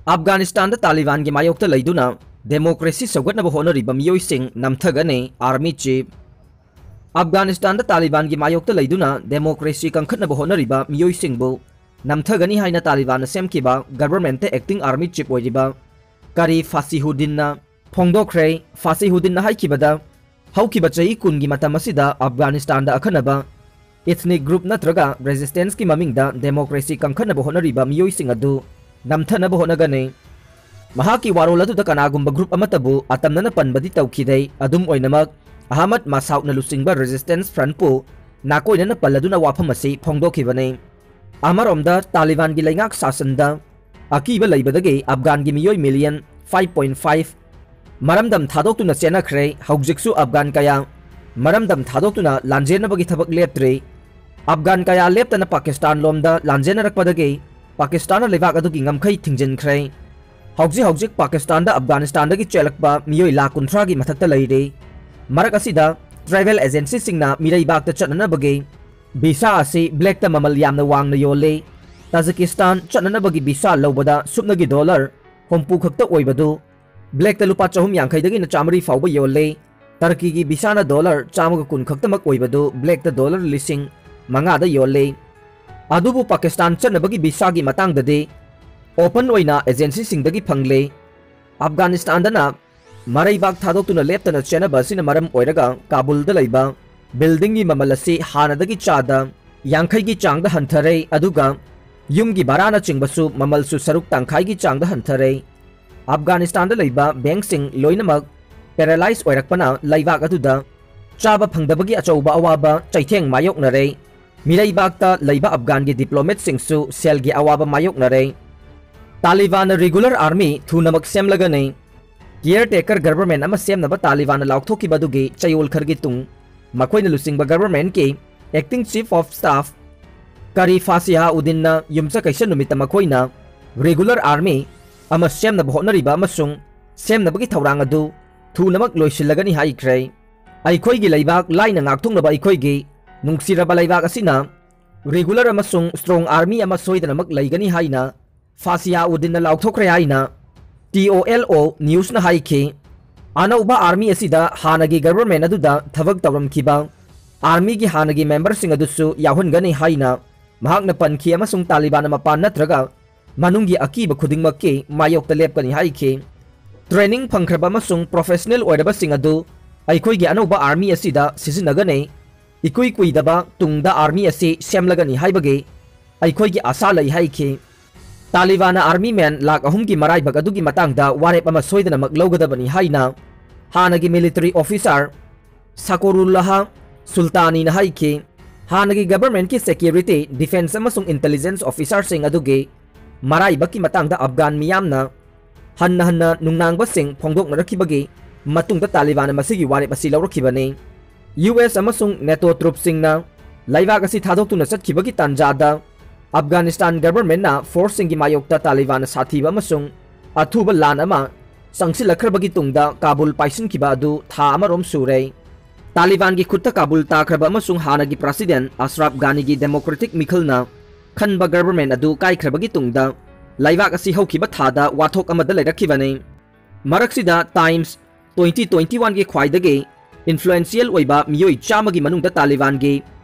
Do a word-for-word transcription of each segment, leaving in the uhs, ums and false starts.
ꯑꯐꯒꯥꯅꯤꯁꯇꯥꯟꯗ ꯇꯥꯂꯤꯕꯥꯟꯒꯤ ꯃꯥꯌꯣꯛꯇ ꯂꯩꯗꯨꯅ ꯗꯦꯃꯣꯀ꯭ꯔꯦꯁꯤ ꯁꯧꯒꯠꯅꯕ ꯍꯣꯠꯅꯔꯤꯕ ꯃꯤꯑꯣꯏꯁꯤꯡ ꯅꯝꯊꯒꯅꯤ, ꯑꯥꯔꯃꯤ ꯆꯤꯐ꯫ ꯑꯐꯒꯥꯅꯤꯁꯇꯥꯟꯗ ꯇꯥꯂꯤꯕꯥꯟꯒꯤ ꯃꯥꯌꯣꯛꯇ ꯂꯩꯗꯨꯅ ꯗꯦꯃꯣꯀ꯭ꯔꯦꯁꯤ ꯀꯟꯈꯠꯅꯕ ꯍꯣꯠꯅꯔꯤꯕ ꯃꯤꯑꯣꯏꯁꯤꯡꯕꯨ ꯅꯝꯊꯒꯅꯤ ꯍꯥꯏꯅ ꯇꯥꯂꯤꯕꯥꯟꯅ ꯁꯦꯝꯈꯤꯕ ꯒꯚꯔꯟꯃꯦꯟꯠꯇ ꯑꯦꯛꯇꯤꯡ ꯑꯥꯔꯃꯤ ꯆꯤꯐ ꯑꯣꯏꯔꯤꯕ ꯀꯔꯤ ꯐꯥꯁꯤꯍꯨꯗꯤꯟꯅ ꯐꯣꯡꯗꯣꯛꯈ꯭ꯔꯦ꯫ ꯐꯥꯁꯤꯍꯨꯗꯤꯟꯅ ꯍꯥꯏꯈꯤꯕꯗ, ꯍꯧꯈꯤꯕ ꯆꯍꯤ ꯀꯨꯟꯒꯤ ꯃꯇꯝ ꯑꯁꯤꯗ ꯑꯐꯒꯥꯅꯤꯁꯇꯥꯟꯗ ꯑꯈꯟꯅꯕ ꯏꯊꯅꯤꯛ ꯒ꯭ꯔꯨꯞ ꯅꯠꯇ꯭ꯔꯒ ꯔꯦꯖꯤꯁꯇꯦꯟꯁꯀꯤ ꯃꯃꯤꯡꯗ ꯗꯦꯃꯣꯀ꯭ꯔꯦꯁꯤ ꯀꯟꯈꯠꯅꯕ ꯍꯣꯠꯅꯔꯤꯕ ꯃꯤꯑꯣꯏꯁꯤꯡ ꯑꯗꯨ ꯅꯝꯊꯅꯕ ꯍꯣꯠꯅꯒꯅꯤ꯫ ꯃꯍꯥꯛꯀꯤ ꯋꯥꯔꯣꯜ ꯑꯗꯨꯗ ꯀꯅꯥꯒꯨꯝꯕ ꯒ꯭ꯔꯨꯞ ꯑꯃꯠꯇꯕꯨ ꯑꯇꯝꯅꯅ ꯄꯟꯕꯗꯤ ꯇꯧꯈꯤꯗꯦ꯫ ꯑꯗꯨꯝ ꯑꯣꯏꯅꯃꯛ, ꯑꯍꯃꯗ ꯃꯁꯥꯎꯗꯅ ꯂꯨꯆꯤꯡꯕ ꯔꯦꯖꯤꯁꯇꯦꯟꯁ ꯐ꯭ꯔꯟꯠꯄꯨ ꯅꯥꯀꯣꯏꯅꯅ ꯄꯜꯂꯗꯨꯅ ꯋꯥꯐꯝ ꯑꯁꯤ ꯐꯣꯡꯗꯣꯛꯈꯤꯕꯅꯤ꯫ ꯑꯃꯔꯣꯝꯗ, ꯇꯥꯂꯤꯕꯥꯟꯒꯤ ꯂꯩꯉꯥꯛ ꯁꯥꯁꯟꯗ ꯑꯀꯤꯕ ꯂꯩꯕꯗꯒꯤ ꯑꯐꯒꯥꯟꯒꯤ ꯃꯤꯑꯣꯏ ꯃꯤꯂꯤꯌꯟ ꯐꯥꯏꯚ ꯄꯣꯏꯟꯠ ꯐꯥꯏꯚ ꯃꯔꯝꯗꯝ ꯊꯥꯗꯣꯛꯇꯨꯅ ꯆꯦꯟꯅꯈ꯭ꯔꯦ꯫ ꯍꯧꯖꯤꯛꯁꯨ ꯑꯐꯒꯥꯟ ꯀꯌꯥ ꯃꯔꯝꯗꯝ ꯊꯥꯗꯣꯛꯇꯨꯅ ꯂꯥꯟꯖꯦꯟꯅꯕꯒꯤ ꯊꯕꯛ ꯂꯦꯞꯇ꯭ꯔꯤ꯫ ꯑꯐꯒꯥꯟ ꯀꯌꯥ ꯂꯦꯞꯇꯅ ꯄꯥꯀꯤꯁꯇꯥꯟ ꯂꯣꯝꯗ ꯂꯥꯟꯖꯦꯟꯅꯔꯛꯄꯗꯒꯤ ꯄꯥꯀꯤꯁꯇꯥꯟꯅ ꯂꯩꯕꯥꯛ ꯑꯗꯨꯒꯤ ꯉꯝꯈꯩ ꯊꯤꯡꯖꯤꯟꯈ꯭ꯔꯦ꯫ ꯍꯧꯖꯤꯛ ꯍꯧꯖꯤꯛ ꯄꯥꯀꯤꯁꯇꯥꯟꯗ ꯑꯐꯒꯥꯅꯤꯁꯇꯥꯟꯗꯒꯤ ꯆꯦꯜꯂꯛꯄ ꯃꯤꯑꯣꯏ ꯂꯥꯈ ꯀꯨꯟꯊ꯭ꯔꯥꯒꯤ ꯃꯊꯛꯇ ꯂꯩꯔꯤ꯫ ꯃꯔꯛ ꯑꯁꯤꯗ, ꯇ꯭ꯔꯥꯚꯦꯜ ꯑꯦꯖꯦꯟꯁꯤꯁꯤꯡꯅ ꯃꯤꯔꯩꯕꯥꯛꯇ ꯆꯠꯅꯅꯕꯒꯤ ꯚꯤꯁꯥ ꯑꯁꯤ ꯕ꯭ꯂꯦꯛꯇ ꯃꯃꯜ ꯌꯥꯝꯅ ꯋꯥꯡꯅ ꯌꯣꯜꯂꯤ꯫ ꯇꯥꯖꯤꯀꯤꯁꯇꯥꯟ ꯆꯠꯅꯅꯕꯒꯤ ꯚꯤꯁꯥ ꯂꯧꯕꯗ ꯁꯨꯞꯅꯒꯤ ꯗꯣꯂꯔ ꯍꯨꯝꯐꯨ ꯈꯛꯇ ꯑꯣꯏꯕꯗꯨ ꯕ꯭ꯂꯦꯛꯇ ꯂꯨꯄꯥ ꯆꯍꯨꯝ ꯌꯥꯡꯈꯩꯗꯒꯤꯅ ꯆꯥꯃꯔꯤ ꯐꯥꯎꯕ ꯌꯣꯜꯂꯤ꯫ ꯇꯔꯀꯤꯒꯤ ꯚꯤꯁꯥꯅ ꯗꯣꯂꯔ ꯆꯥꯝꯃꯒ ꯀꯨꯟ ꯈꯛꯇꯃꯛ ꯑꯣꯏꯕꯗꯨ ꯕ꯭ꯂꯦꯛꯇ ꯗꯣꯂꯔ ꯂꯤꯁꯤꯡ ꯃꯉꯥꯗ ꯌꯣꯜꯂꯤ꯫ ꯑꯗꯨꯕꯨ ꯄꯥꯀꯤꯁꯇꯥꯟ ꯆꯠꯅꯕꯒꯤ ꯚꯤꯁꯥꯒꯤ ꯃꯇꯥꯡꯗꯗꯤ ꯑꯣꯄꯟ ꯑꯣꯏꯅ ꯑꯦꯖꯦꯟꯁꯤꯁꯤꯡꯗꯒꯤ ꯐꯪꯂꯦ꯫ ꯑꯐꯒꯥꯅꯤꯁꯇꯥꯟꯗꯅ ꯃꯔꯩꯕꯥꯛ ꯊꯥꯗꯣꯛꯇꯨꯅ ꯂꯦꯞꯇꯅ ꯆꯦꯟꯅꯕ ꯑꯁꯤꯅ ꯃꯔꯝ ꯑꯣꯏꯔꯒ ꯀꯥꯕꯨꯜꯗ ꯂꯩꯕ ꯕꯤꯜꯗꯤꯡꯒꯤ ꯃꯃꯜ ꯑꯁꯤ ꯍꯥꯟꯅꯗꯒꯤ ꯆꯥꯗ ꯌꯥꯡꯈꯩꯒꯤ ꯆꯥꯡꯗ ꯍꯟꯊꯔꯦ, ꯑꯗꯨꯒ ꯌꯨꯝꯒꯤ ꯚꯔꯥꯅꯆꯤꯡꯕꯁꯨ ꯃꯃꯜꯁꯨ ꯁꯔꯨꯛ ꯇꯪꯈꯥꯏꯒꯤ ꯆꯥꯡꯗ ꯍꯟꯊꯔꯦ꯫ ꯑꯐꯒꯥꯅꯤꯁꯇꯥꯟꯗ ꯂꯩꯕ ꯕꯦꯡꯛꯁꯤꯡ ꯂꯣꯏꯅꯃꯛ ꯄꯦꯔꯥꯂꯥꯏꯖ ꯑꯣꯏꯔꯛꯄꯅ ꯂꯩꯕꯥꯛ ꯑꯗꯨꯗ ꯆꯥꯕ ꯐꯪꯗꯕꯒꯤ ꯑꯆꯧꯕ ꯑꯋꯥꯕ ꯆꯩꯊꯦꯡ ꯃꯥꯌꯣꯛꯅꯔꯦ꯫ ꯃꯤꯔꯩꯕꯥꯛꯇ ꯂꯩꯕ ꯑꯐꯒꯥꯟꯒꯤ ꯗꯤꯄ꯭ꯂꯣꯃꯦꯠꯁꯤꯡꯁꯨ ꯁꯦꯜꯒꯤ ꯑꯋꯥꯕ ꯃꯥꯌꯣꯛꯅꯔꯦ꯫ ꯇꯥꯂꯤꯕꯥꯟꯅ ꯔꯤꯒꯨꯂꯔ ꯑꯥꯔꯃꯤ ꯊꯨꯅꯃꯛ ꯁꯦꯝꯂꯒꯅꯤ꯫ ꯀꯤꯌꯔ ꯇꯦꯀꯔ ꯒꯚꯔꯟꯃꯦꯟꯠ ꯑꯃ ꯁꯦꯝꯅꯕ ꯇꯥꯂꯤꯕꯥꯟꯅ ꯂꯥꯎꯊꯣꯛꯈꯤꯕ ꯑꯗꯨꯒꯤ ꯆꯌꯣꯜ ꯈꯔꯒꯤ ꯇꯨꯡ, ꯃꯈꯣꯏꯅ ꯂꯨꯆꯤꯡꯕ ꯒꯚꯔꯟꯃꯦꯟꯠꯀꯤ ꯑꯦꯛꯇꯤꯡ ꯆꯤꯐ ꯑꯣꯐ ꯁ꯭ꯇꯥꯐ ꯀꯔꯤ ꯐꯥꯁꯤꯍꯥ ꯎꯗꯤꯟꯅ ꯌꯨꯝꯁꯀꯩꯁ ꯅꯨꯃꯤꯠꯇ ꯃꯈꯣꯏꯅ ꯔꯤꯒꯨꯂꯔ ꯑꯥꯔꯃꯤ ꯑꯃ ꯁꯦꯝꯅꯕ ꯍꯣꯠꯅꯔꯤꯕ ꯑꯃꯁꯨꯡ ꯁꯦꯝꯅꯕꯒꯤ ꯊꯧꯔꯥꯡ ꯑꯗꯨ ꯊꯨꯅꯃꯛ ꯂꯣꯏꯁꯤꯜꯂꯒꯅꯤ ꯍꯥꯏꯈ꯭ꯔꯦ꯫ ꯑꯩꯈꯣꯏꯒꯤ ꯂꯩꯕꯥꯛ ꯂꯥꯏꯅ ꯉꯥꯛꯊꯣꯛꯅꯕ ꯑꯩꯈꯣꯏꯒꯤ ꯅꯨꯡꯁꯤꯔꯕ ꯂꯩꯕꯥꯛ ꯑꯁꯤꯅ ꯔꯤꯒꯨꯂꯔ ꯑꯃꯁꯨꯡ ꯁ꯭ꯇꯔꯣꯡ ꯑꯥꯔꯃꯤ ꯑꯃ ꯁꯣꯏꯗꯅꯃꯛ ꯂꯩꯒꯅꯤ ꯍꯥꯏꯅ ꯐꯥꯁꯤꯌꯥ ꯎꯗꯤꯟꯅ ꯂꯥꯎꯊꯣꯛꯈ꯭ꯔꯦ ꯍꯥꯏꯅ T O L O Newsꯅ ꯍꯥꯏꯈꯤ꯫ ꯑꯅꯧꯕ army ꯑꯁꯤꯗ ꯍꯥꯟꯅꯒꯤ government ꯑꯗꯨꯗ ꯊꯕꯛ ꯇꯧꯔꯝꯈꯤꯕ armyꯒꯤ ꯍꯥꯟꯅꯒꯤ memberꯁꯤꯡ ꯑꯗꯨꯁꯨ ꯌꯥꯎꯍꯟꯒꯅꯤ ꯍꯥꯏꯅ ꯃꯍꯥꯛꯅ ꯄꯟꯈꯤ ꯑꯃꯁꯨꯡ ꯇꯥꯂꯤꯕꯥꯟꯅ ꯃꯄꯥꯟ ꯅꯠꯇ꯭ꯔꯒ ꯃꯅꯨꯡꯒꯤ ꯑꯀꯤꯕ ꯈꯨꯗꯤꯡꯃꯛꯀꯤ ꯃꯥꯌꯣꯛꯇ ꯂꯦꯞꯀꯅꯤ ꯍꯥꯏꯈꯤ꯫ Training ꯐꯪꯈ꯭ꯔꯕ ꯑꯃꯁꯨꯡ professional ꯑꯣꯏꯔꯕꯁꯤꯡ ꯑꯗꯨ ꯑꯩꯈꯣꯏꯒꯤ ꯑꯅꯧꯕ army ꯑꯁꯤꯗ ꯁꯤꯖꯤꯟꯅꯒꯅꯤ꯫ ꯏꯀꯨꯏ ꯀꯨꯏꯗꯕ ꯇꯨꯡꯗ army ꯑꯁꯤ ꯁꯦꯝꯂꯒꯅꯤ ꯍꯥꯏꯕꯒꯤ ꯑꯩꯈꯣꯏꯒꯤ ꯑꯥꯁꯥ ꯂꯩ ꯍꯥꯏꯈꯤ꯫ ꯇꯥꯂꯤꯕꯥꯟꯅ army man ꯂꯥꯈ ꯑꯍꯨꯝꯒꯤ ꯃꯔꯥꯏꯕꯛ ꯑꯗꯨꯒꯤ ꯃꯇꯥꯡꯗ ꯋꯥꯔꯦꯞ ꯑꯃ ꯁꯣꯏꯗꯅꯃꯛ ꯂꯧꯒꯗꯕꯅꯤ ꯍꯥꯏꯅ ꯍꯥꯟꯅꯒꯤ military officer ꯁꯥꯀꯣꯔꯨꯜꯂꯥꯍ ꯁꯨꯜꯇꯥꯅꯤꯅ ꯍꯥꯏꯈꯤ꯫ ꯍꯥꯟꯅꯒꯤ governmentꯀꯤ security, defence ꯑꯃꯁꯨꯡ intelligence officerꯁꯤꯡ ꯑꯗꯨꯒꯤ ꯃꯔꯥꯏꯕꯛꯀꯤ ꯃꯇꯥꯡꯗ ꯑꯐꯒꯥꯟ ꯃꯤꯌꯥꯝꯅ ꯍꯟꯅ ꯍꯟꯅ ꯅꯨꯡꯅꯥꯡꯕꯁꯤꯡ ꯐꯣꯡꯗꯣꯛꯅꯔꯛꯈꯤꯕꯒꯤ ꯃꯇꯨꯡꯗ ꯇꯥꯂꯤꯕꯥꯟꯅ ꯃꯁꯤꯒꯤ ꯋꯥꯔꯦꯞ ꯑꯁꯤ ꯂꯧꯔꯛꯈꯤꯕꯅꯤ꯫ U S ꯑꯃꯁꯨꯡ NATO troopꯁꯤꯡꯅ ꯂꯩꯕꯥꯛ ꯑꯁꯤ ꯊꯥꯗꯣꯛꯇꯨꯅ ꯆꯠꯈꯤꯕꯒꯤ ꯇꯥꯟꯖꯥꯗ ꯑꯐꯒꯥꯅꯤꯁꯇꯥꯟ governmentꯅ forceꯁꯤꯡꯒꯤ ꯃꯥꯌꯣꯛꯇ ꯇꯥꯂꯤꯕꯥꯟꯅ ꯁꯥꯊꯤꯕ ꯑꯃꯁꯨꯡ ꯑꯊꯨꯕ ꯂꯥꯟ ꯑꯃ ꯆꯪꯁꯤꯜꯂꯛꯈ꯭ꯔꯕꯒꯤ ꯇꯨꯡꯗ ꯀꯥꯕꯨꯜ ꯄꯥꯏꯁꯤꯟꯈꯤꯕ ꯑꯗꯨ ꯊꯥ ꯑꯃꯔꯣꯝ ꯁꯨꯔꯦ꯫ ꯇꯥꯂꯤꯕꯥꯟꯒꯤ ꯈꯨꯠꯇ ꯀꯥꯕꯨꯜ ꯇꯥꯈ꯭ꯔꯕ ꯑꯃꯁꯨꯡ ꯍꯥꯟꯅꯒꯤ president ꯑꯁ꯭ꯔꯥꯐ ꯘꯥꯅꯤꯒꯤ democratic ꯃꯤꯈꯜꯅ ꯈꯟꯕ government ꯑꯗꯨ ꯀꯥꯏꯈ꯭ꯔꯕꯒꯤ ꯇꯨꯡꯗ ꯂꯩꯕꯥꯛ ꯑꯁꯤ ꯍꯧꯈꯤꯕ ꯊꯥꯗ ꯋꯥꯊꯣꯛ ꯑꯃꯗ ꯂꯩꯔꯛꯈꯤꯕꯅꯤ꯫ ꯃꯔꯛꯁꯤꯗ Times twenty twenty-oneꯒꯤ ꯈ꯭ꯋꯥꯏꯗꯒꯤ influential ꯑꯣꯏꯕ ꯃꯤꯑꯣꯏ ꯆꯥꯝꯃꯒꯤ ꯃꯅꯨꯡꯗ ꯇꯥꯂꯤꯕꯥꯟꯒꯤ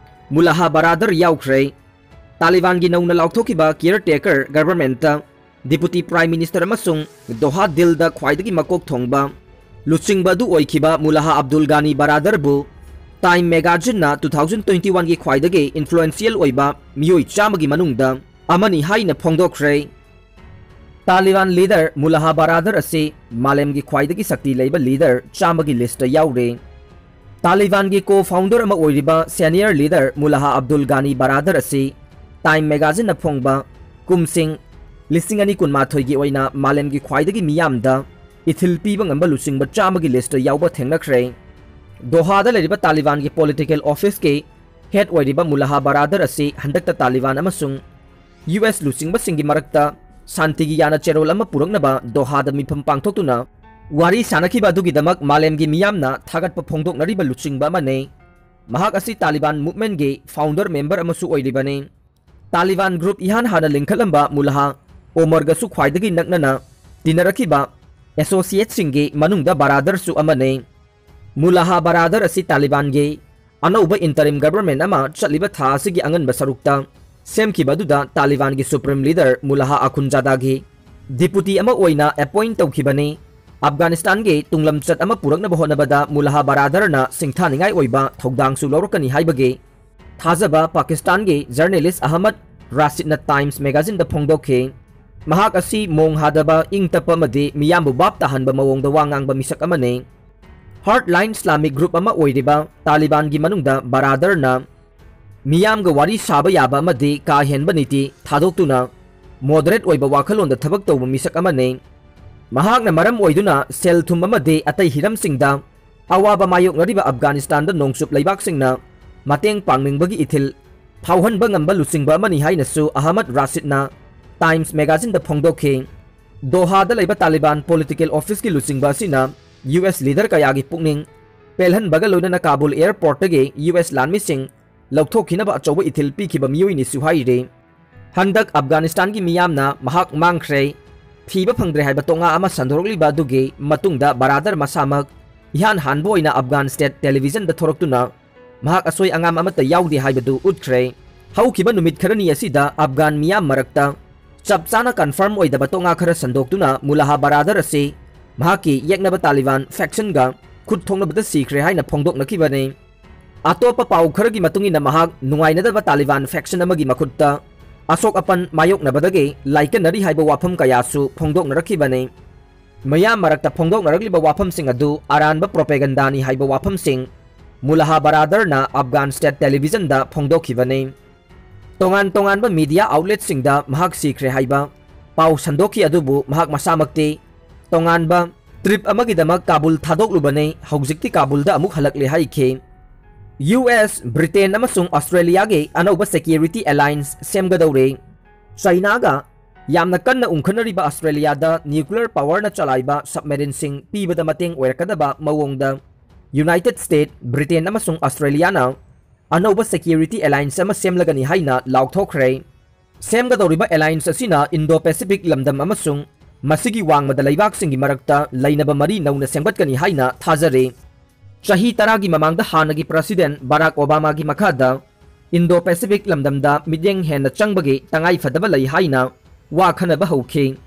ꯃꯨꯂꯥꯍ ꯕꯔꯥꯗꯔ ꯌꯥꯎꯈ꯭ꯔꯦ꯫ ꯇꯥꯂꯤꯕꯥꯟꯒꯤ ꯅꯧꯅ ꯂꯥꯎꯊꯣꯛꯈꯤꯕ caretaker governmentꯇ Deputy Prime Minister ꯑꯃꯁꯨꯡ ꯗꯣꯍꯥ dealꯗ ꯈ꯭ꯋꯥꯏꯗꯒꯤ ꯃꯀꯣꯛ ꯊꯣꯡꯕ ꯂꯨꯆꯤꯡꯕ ꯑꯗꯨ ꯑꯣꯏꯈꯤꯕ ꯃꯨꯂꯥꯍ ꯑꯕꯗꯨꯜ ꯒꯥꯅꯤ ꯕꯔꯥꯗꯔꯕꯨ Time magazineꯅ twenty twenty-oneꯒꯤ ꯈ꯭ꯋꯥꯏꯗꯒꯤ influential ꯑꯣꯏꯕ ꯃꯤꯑꯣꯏ ꯆꯥꯝꯃꯒꯤ ꯃꯅꯨꯡꯗ ꯑꯃꯅꯤ ꯍꯥꯏꯅ ꯐꯣꯡꯗꯣꯛꯈ꯭ꯔꯦ꯫ ꯇꯥꯂꯤꯕꯥꯟ leader ꯃꯨꯂꯥꯍ ꯕꯔꯥꯗꯔ ꯑꯁꯤ ꯃꯥꯂꯦꯝꯒꯤ ꯈ꯭ꯋꯥꯏꯗꯒꯤ ꯁꯛꯇꯤ ꯂꯩꯕ leader ꯆꯥꯝꯃꯒꯤ listꯇ ꯌꯥꯎꯔꯦ꯫ ꯇꯥꯂꯤꯕꯥꯟꯒꯤ co-founder ꯑꯃ ꯑꯣꯏꯔꯤꯕ senior leader ꯃꯨꯂꯥꯍ ꯑꯕꯗꯨꯜ ꯒꯥꯅꯤ ꯕꯔꯥꯗꯔ ꯑꯁꯤ Time magazineꯅ ꯐꯣꯡꯕ ꯀꯨꯝꯁꯤꯡ ꯂꯤꯁꯤꯡ ꯑꯅꯤ ꯀꯨꯟꯃꯥꯊꯣꯏꯒꯤ ꯑꯣꯏꯅ ꯃꯥꯂꯦꯝꯒꯤ ꯈ꯭ꯋꯥꯏꯗꯒꯤ ꯃꯤꯌꯥꯝꯗ ꯏꯊꯤꯜ ꯄꯤꯕ ꯉꯝꯕ ꯂꯨꯆꯤꯡꯕ ꯆꯥꯝꯃꯒꯤ listꯇ ꯌꯥꯎꯕ ꯊꯦꯡꯅꯈ꯭ꯔꯦ꯫ ꯗꯣꯍꯥꯗ ꯂꯩꯔꯤꯕ ꯇꯥꯂꯤꯕꯥꯟꯒꯤ political officeꯀꯤ head ꯑꯣꯏꯔꯤꯕ ꯃꯨꯂꯥꯍ ꯕꯔꯥꯗꯔ ꯑꯁꯤ ꯍꯟꯗꯛꯇ ꯇꯥꯂꯤꯕꯥꯟ ꯑꯃꯁꯨꯡ U S ꯂꯨꯆꯤꯡꯕꯁꯤꯡꯒꯤ ꯃꯔꯛꯇ ꯁꯥꯟꯇꯤꯒꯤ ꯌꯥꯅꯆꯦꯔꯣꯜ ꯑꯃ ꯄꯨꯔꯛꯅꯕ ꯗꯣꯍꯥꯗ ꯃꯤꯐꯝ ꯄꯥꯡꯊꯣꯛꯇꯨꯅ ꯋꯥꯔꯤ ꯁꯥꯅꯈꯤꯕ ꯑꯗꯨꯒꯤꯗꯃꯛ ꯃꯥꯂꯦꯝꯒꯤ ꯃꯤꯌꯥꯝꯅ ꯊꯥꯒꯠꯄ ꯐꯣꯡꯗꯣꯛꯅꯔꯤꯕ ꯂꯨꯆꯤꯡꯕ ꯑꯃꯅꯤ꯫ ꯃꯍꯥꯛ ꯑꯁꯤ ꯇꯥꯂꯤꯕꯥꯟ movementꯀꯤ founder member ꯑꯃꯁꯨ ꯑꯣꯏꯔꯤꯕꯅꯤ꯫ ꯇꯥꯂꯤꯕꯥꯟ group ꯏꯍꯥꯟ ꯍꯥꯟꯅ ꯂꯤꯡꯈꯠꯂꯝꯕ ꯃꯨꯂꯥꯍ ꯑꯣꯃꯔꯒꯁꯨ ꯈ꯭ꯋꯥꯏꯗꯒꯤ ꯅꯛꯅꯅ ꯇꯤꯟꯅꯔꯛꯈꯤꯕ ꯑꯦꯁꯣꯁꯤꯌꯦꯠꯁꯤꯡꯒꯤ ꯃꯅꯨꯡꯗ ꯕꯔꯥꯗꯔꯁꯨ ꯑꯃꯅꯤ꯫ ꯃꯨꯂꯥꯍꯥ ꯕꯔꯥꯗꯔ ꯑꯁꯤ ꯇꯥꯂꯤꯕꯥꯟꯒꯤ ꯑꯅꯧꯕ interim government ꯑꯃ ꯆꯠꯂꯤꯕ ꯊꯥ ꯑꯁꯤꯒꯤ ꯑꯉꯟꯕ ꯁꯔꯨꯛꯇ ꯁꯦꯝꯈꯤꯕ ꯑꯗꯨꯗ ꯇꯥꯂꯤꯕꯥꯟꯒꯤ supreme leader ꯃꯨꯂꯥꯍꯥ ꯑꯈꯨꯟꯖꯥꯗꯥꯒꯤ deputy ꯑꯃ ꯑꯣꯏꯅ appoint ꯇꯧꯈꯤꯕꯅꯤ꯫ ꯑꯐꯒꯥꯅꯤꯁꯇꯥꯟꯒꯤ ꯇꯨꯡꯂꯝꯆꯠ ꯑꯃ ꯄꯨꯔꯛꯅꯕ ꯍꯣꯠꯅꯕꯗ ꯃꯨꯂꯥꯍꯥ ꯕꯔꯥꯗꯔꯅ ꯁꯤꯡꯊꯥꯅꯤꯡꯉꯥꯏ ꯑꯣꯏꯕ ꯊꯧꯗꯥꯡꯁꯨ ꯂꯧꯔꯛꯀꯅꯤ ꯍꯥꯏꯕꯒꯤ ꯊꯥꯖꯕ ꯄꯥꯀꯤꯁꯇꯥꯟꯒꯤ journalist ꯑꯍꯃꯗ ꯔꯥꯁꯤꯗꯅ Times magazineꯗ ꯐꯣꯡꯗꯣꯛꯈꯤ꯫ ꯃꯍꯥꯛ ꯑꯁꯤ ꯃꯣꯡ ꯍꯥꯗꯕ, ꯏꯪ ꯇꯞꯄ ꯑꯃꯗꯤ ꯃꯤꯌꯥꯝꯕꯨ ꯚꯥꯞ ꯇꯥꯍꯟꯕ ꯃꯑꯣꯡꯗ ꯋꯥ ꯉꯥꯡꯕ ꯃꯤꯁꯛ ꯑꯃꯅꯤ꯫ Hardline Islamic group ꯑꯃ ꯑꯣꯏꯔꯤꯕ ꯇꯥꯂꯤꯕꯥꯟꯒꯤ ꯃꯅꯨꯡꯗ ꯕꯔꯥꯗꯔꯅ ꯃꯤꯌꯥꯝꯒ ꯋꯥꯔꯤ ꯁꯥꯕ ꯌꯥꯕ ꯑꯃꯗꯤ ꯀꯥ ꯍꯦꯟꯕ ꯅꯤꯇꯤ ꯊꯥꯗꯣꯛꯇꯨꯅ moderate ꯑꯣꯏꯕ ꯋꯥꯈꯜꯂꯣꯟꯗ ꯊꯕꯛ ꯇꯧꯕ ꯃꯤꯁꯛ ꯑꯃꯅꯤ꯫ ꯃꯍꯥꯛꯅ ꯃꯔꯝ ꯑꯣꯏꯗꯨꯅ ꯁꯦꯜ ꯊꯨꯝ ꯑꯃꯗꯤ ꯑꯇꯩ ꯍꯤꯔꯝꯁꯤꯡꯗ ꯑꯋꯥꯕ ꯃꯥꯌꯣꯛꯅꯔꯤꯕ ꯑꯐꯒꯥꯅꯤꯁꯇꯥꯟꯗ ꯅꯣꯡꯆꯨꯞ ꯂꯩꯕꯥꯛꯁꯤꯡꯅ ꯃꯇꯦꯡ ꯄꯥꯡꯅꯤꯡꯕꯒꯤ ꯏꯊꯤꯜ ꯐꯥꯎꯍꯟꯕ ꯉꯝꯕ ꯂꯨꯆꯤꯡꯕ ꯑꯃꯅꯤ ꯍꯥꯏꯅꯁꯨ ꯑꯍꯃꯗ ꯔꯥꯁꯤꯗꯅ Times magazineꯗ ꯐꯣꯡꯗꯣꯛꯈꯤ꯫ ꯗꯣꯍꯥꯗ ꯂꯩꯕ ꯇꯥꯂꯤꯕꯥꯟ political officeꯀꯤ ꯂꯨꯆꯤꯡꯕ ꯑꯁꯤꯅ U S leader ꯀꯌꯥꯒꯤ ꯄꯨꯛꯅꯤꯡ ꯄꯦꯜꯍꯟꯕꯒ ꯂꯣꯏꯅꯅ ꯀꯥꯕꯨꯜ airportꯇꯒꯤ U S ꯂꯥꯟꯃꯤꯁꯤꯡ ꯂꯧꯊꯣꯛꯈꯤꯅꯕ ꯑꯆꯧꯕ ꯏꯊꯤꯜ ꯄꯤꯈꯤꯕ ꯃꯤꯑꯣꯏꯅꯤꯁꯨ ꯍꯥꯏꯔꯤ꯫ ꯍꯟꯗꯛ ꯑꯐꯒꯥꯅꯤꯁꯇꯥꯟꯒꯤ ꯃꯤꯌꯥꯝꯅ ꯃꯍꯥꯛ ꯃꯥꯡꯈ꯭ꯔꯦ, ꯊꯤꯕ ꯐꯪꯗ꯭ꯔꯦ ꯍꯥꯏꯕ ꯇꯣꯉꯥ ꯑꯃ ꯁꯟꯗꯣꯔꯛꯂꯤꯕ ꯑꯗꯨꯒꯤ ꯃꯇꯨꯡꯗ ꯕꯔꯥꯗꯔ ꯃꯁꯥꯃꯛ ꯏꯍꯥꯟ ꯍꯥꯟꯕ ꯑꯣꯏꯅ ꯑꯐꯒꯥꯟ state televisionꯗ ꯊꯣꯔꯛꯇꯨꯅ ꯃꯍꯥꯛ ꯑꯁꯣꯏ ꯑꯉꯥꯝ ꯑꯃꯠꯇ ꯌꯥꯎꯗꯦ ꯍꯥꯏꯕꯗꯨ ꯎꯠꯈ꯭ꯔꯦ꯫ ꯍꯧꯈꯤꯕ ꯅꯨꯃꯤꯠ ꯈꯔꯅꯤ ꯑꯁꯤꯗ ꯑꯐꯒꯥꯟ ꯃꯤꯌꯥꯝ ꯃꯔꯛꯇ ꯆꯞ ꯆꯥꯅ confirm ꯑꯣꯏꯗꯕ ꯇꯣꯉꯥ ꯈꯔ ꯁꯟꯗꯣꯛꯇꯨꯅ ꯃꯨꯂꯥꯍꯥ ꯕꯔꯥꯗꯔ ꯑꯁꯤ ꯃꯍꯥꯛꯀꯤ ꯌꯦꯛꯅꯕ ꯇꯥꯂꯤꯕꯥꯟ factionꯒ ꯈꯨꯠ ꯊꯣꯛꯅꯕꯗ ꯁꯤꯈ꯭ꯔꯦ ꯍꯥꯏꯅ ꯐꯣꯡꯗꯣꯛꯅꯈꯤꯕꯅꯤ꯫ ꯑꯇꯣꯞꯄ ꯄꯥꯎ ꯈꯔꯒꯤ ꯃꯇꯨꯡ ꯏꯟꯅ ꯃꯍꯥꯛ ꯅꯨꯡꯉꯥꯏꯅꯗꯕ ꯇꯥꯂꯤꯕꯥꯟ faction ꯑꯃꯒꯤ ꯃꯈꯨꯠꯇ ꯑꯁꯣꯛ ꯑꯄꯟ ꯃꯥꯌꯣꯛꯅꯕꯗꯒꯤ ꯂꯥꯏꯀꯠꯅꯔꯤ ꯍꯥꯏꯕ ꯋꯥꯐꯝ ꯀꯌꯥꯁꯨ ꯐꯣꯡꯗꯣꯛꯅꯔꯛꯈꯤꯕꯅꯤ꯫ ꯃꯌꯥꯝ ꯃꯔꯛꯇ ꯐꯣꯡꯗꯣꯛꯅꯔꯛꯂꯤꯕ ꯋꯥꯐꯝꯁꯤꯡ ꯑꯗꯨ ꯑꯔꯥꯟꯕ propagandaꯅꯤ ꯍꯥꯏꯕ ꯋꯥꯐꯝꯁꯤꯡ ꯃꯨꯂꯥꯍꯥ ꯕꯔꯥꯗꯔꯅ ꯑꯐꯒꯥꯟ state televisionꯗ ꯐꯣꯡꯗꯣꯛꯈꯤꯕꯅꯤ꯫ ꯇꯣꯉꯥꯟ ꯇꯣꯉꯥꯟꯕ media outletꯁꯤꯡꯗ ꯃꯍꯥꯛ ꯁꯤꯈ꯭ꯔꯦ ꯍꯥꯏꯕ ꯄꯥꯎ ꯁꯟꯗꯣꯛꯈꯤ, ꯑꯗꯨꯕꯨ ꯃꯍꯥꯛ ꯃꯁꯥꯃꯛꯇꯤ ꯇꯣꯉꯥꯟꯕ trip ꯑꯃꯒꯤꯗꯃꯛ ꯀꯥꯕꯨꯜ ꯊꯥꯗꯣꯛꯂꯨꯕꯅꯤ, ꯍꯧꯖꯤꯛꯇꯤ ꯀꯥꯕꯨꯜꯗ ꯑꯃꯨꯛ ꯍꯜꯂꯛꯂꯦ ꯍꯥꯏꯈꯤ꯫ U S, Britain ꯑꯃꯁꯨꯡ Australiaꯒꯤ ꯑꯅꯧꯕ security alliance ꯁꯦꯝꯒꯗꯧꯔꯦ꯫ ꯆꯥꯏꯅꯥꯒ ꯌꯥꯝꯅ ꯀꯟꯅ ꯎꯪꯈꯠꯅꯔꯤꯕ Australiaꯗ nuclear powerꯅ ꯆꯂꯥꯏꯕ submarineꯁꯤꯡ ꯄꯤꯕꯗ ꯃꯇꯦꯡ ꯑꯣꯏꯔꯛꯀꯗꯕ ꯃꯑꯣꯡꯗ United States, Britain ꯑꯃꯁꯨꯡ Australiaꯅ ꯑꯅꯧꯕ security alliance ꯑꯃ ꯁꯦꯝꯂꯒꯅꯤ ꯍꯥꯏꯅ ꯂꯥꯎꯊꯣꯛꯈ꯭ꯔꯦ꯫ ꯁꯦꯝꯒꯗꯧꯔꯤꯕ alliance ꯑꯁꯤꯅ Indo-Pacific ꯂꯝꯗꯝ ꯑꯃꯁꯨꯡ ꯃꯁꯤꯒꯤ ꯋꯥꯡꯃꯗ ꯂꯩꯕꯥꯛꯁꯤꯡꯒꯤ ꯃꯔꯛꯇ ꯂꯩꯅꯕ ꯃꯔꯤ ꯅꯧꯅ ꯁꯦꯝꯒꯠꯀꯅꯤ ꯍꯥꯏꯅ ꯊꯥꯖꯔꯤ꯫ ꯆꯍꯤ ꯇꯔꯥꯒꯤ ꯃꯃꯥꯡꯗ ꯍꯥꯟꯅꯒꯤ President ꯕꯔꯥꯛ ꯑꯣꯕꯥꯃꯥꯒꯤ ꯃꯈꯥꯗ Indo-Pacific ꯂꯝꯗꯝꯗ ꯃꯤꯠꯌꯦꯡ ꯍꯦꯟꯅ ꯆꯪꯕꯒꯤ ꯇꯉꯥꯏ ꯐꯗꯕ ꯂꯩ ꯍꯥꯏꯅ ꯋꯥ ꯈꯟꯅꯕ ꯍꯧꯈꯤ꯫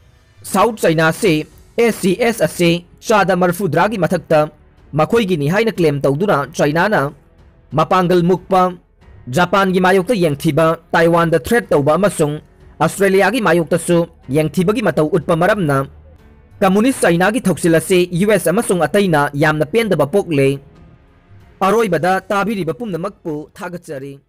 South China Sea, S C S, ꯑꯁꯤ ꯆꯥꯗ ꯃꯔꯤꯐꯨꯇꯔꯥꯒꯤ ꯃꯊꯛꯇ ꯃꯈꯣꯏꯒꯤꯅꯤ ꯍꯥꯏꯅ claim ꯇꯧꯗꯨꯅ ꯆꯥꯏꯅꯥꯅ ꯃꯄꯥꯡꯒꯜ ꯃꯨꯛꯄ, ꯖꯄꯥꯟꯒꯤ ꯃꯥꯌꯣꯛꯇ ꯌꯦꯡꯊꯤꯕ, ꯇꯥꯏꯋꯥꯟꯗ threat ꯇꯧꯕ ꯑꯃꯁꯨꯡ ꯑꯁꯇ꯭ꯔꯦꯂꯤꯌꯥꯒꯤ ꯃꯥꯌꯣꯛꯇꯁꯨ ꯌꯦꯡꯊꯤꯕꯒꯤ ꯃꯇꯧ ꯎꯠꯄ ꯃꯔꯝꯅ Communist ꯆꯥꯏꯅꯥꯒꯤ ꯊꯧꯁꯤꯜ ꯑꯁꯤ U S ꯑꯃꯁꯨꯡ ꯑꯇꯩꯅ ꯌꯥꯝꯅ ꯄꯦꯟꯗꯕ ꯄꯣꯛꯂꯦ꯫ ꯑꯔꯣꯏꯕꯗ ꯇꯥꯕꯤꯔꯤꯕ ꯄꯨꯝꯅꯃꯛꯄꯨ ꯊꯥꯒꯠꯆꯔꯤ꯫